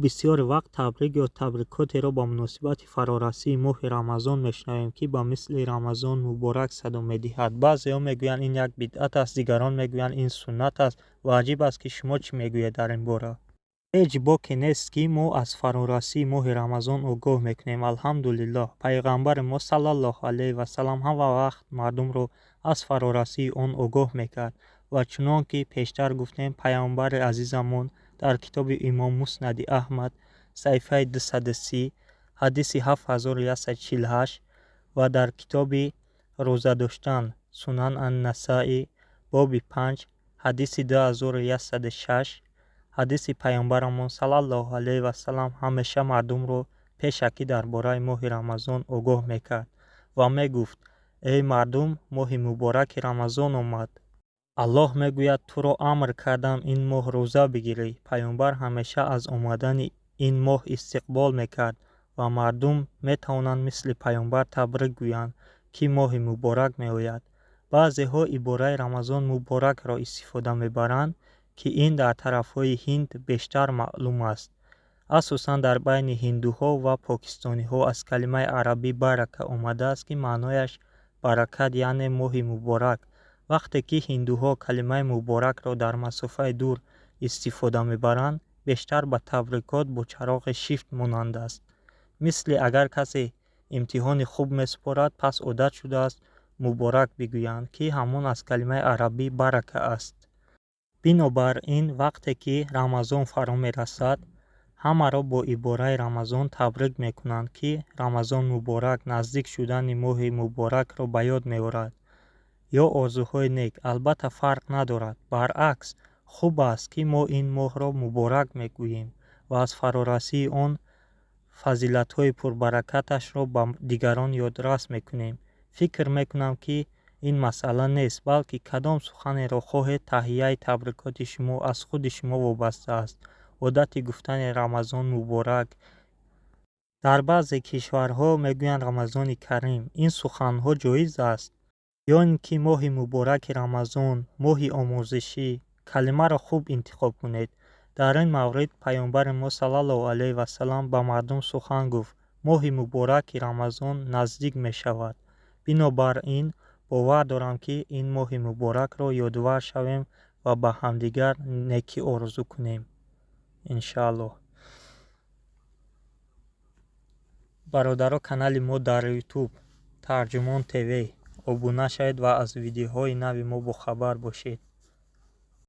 Бисёр вақт табрик ё табрикотеро ба муносибати фарорасии моҳи Рамазон мешунавем, ки ба мисли Рамазон муборак садо медиҳад. Баъзеҳо мегӯянд, ин як бидъат аст, дигарон мегӯянд, ин суннат аст ва аҷиб аст, ки шумо чӣ мегӯед дар ин бора? Ҳеҷ боке нест, ки мо аз фарорасии моҳи Рамазон огоҳ мекунем. Алҳамдулиллоҳ, пайғамбари мо саллаллоҳу алайҳи васаллам ҳама вақт мардумро аз фарорасии он огоҳ мекард ва чунон ки пештар гуфтем, пайғамбари азизамон дар китоби Имом Муснади Аҳмад, саҳифаи 230, ҳадиси 7148 ва дар китоби рӯза доштан Сунан ан-Насаӣ, боби 5, ҳадиси 2106, ҳадиси пайғамбарамон саллаллоҳу алайҳи васаллам ҳамеша мардумро пешакӣ дар бораи моҳи Рамазон огоҳ мекард ва мегуфт: эй мардум, моҳи мубораки Рамазон омад. Аллоҳ мегӯяд: туро амр кардам ин моҳ рӯза бигирӣ. Пайғамбар ҳамеша аз омадани ин моҳ истиқбол мекард ва мардум метавонанд мисли пайғамбар табрик гӯянд, ки моҳи муборак меояд. Баъзеҳо ибораи Рамазон муборакро истифода мебаранд, ки ин дар тарафҳои Ҳинд бештар маълум аст. Асосан дар байни ҳиндуҳо ва покистониҳо аз калимаи арабӣ барака омадааст, ки маънояш баракат, яъне моҳи муборак. Вақте ки ҳиндуҳо калимаи муборакро дар масофаи дур истифода мебаранд, бештар ба табрикот бо чароғи шифт монанд аст. Мисли агар касе имтиҳони хуб месупорад, пас одат шудааст муборак бигӯянд, ки ҳамон аз калимаи арабӣ барака аст. Бинобар ин, вақте ки Рамазон фаро мерасад, ҳамаро бо ибораи Рамазон табрик мекунанд, ки Рамазон муборак наздик шудани моҳи муборакро ба ёд меорад ё орзуҳои нек. Албатта, фарқ надорад. Баръакс, хуб аст, ки мо ин моҳро муборак мегӯем ва аз фарорасии он фазилатҳои пурбаракаташро ба дигарон ёдрас мекунем. Фикр мекунам, ки ин масъала нест, балки кадом суханеро хоҳед, таҳияи табрикоти шумо аз худи шумо вобаста аст. Одати гуфтани Рамазон муборак дар баъзе кишварҳо мегӯянд Рамазони Карим. Ин суханҳо ҷоиз аст? Ё ин ки моҳи мубораки Рамазон, моҳи омӯзишӣ. Калимаро хуб интихоб кунед. Дар ин маврид пайғамбари мо саллаллоҳу алайҳи васаллам ба мардум сухан гуфт: моҳи мубораки Рамазон наздик мешавад. Бинобар ин бовар дорам, ки ин моҳи муборакро ёдвар шавем ва ба ҳамдигар некӣ орзу кунем. Иншааллоҳ. Бародаро, канали мо дар YouTube Тарҷумон ТВ обуна шавед ва аз видеоҳои нави мо бохабар бошед.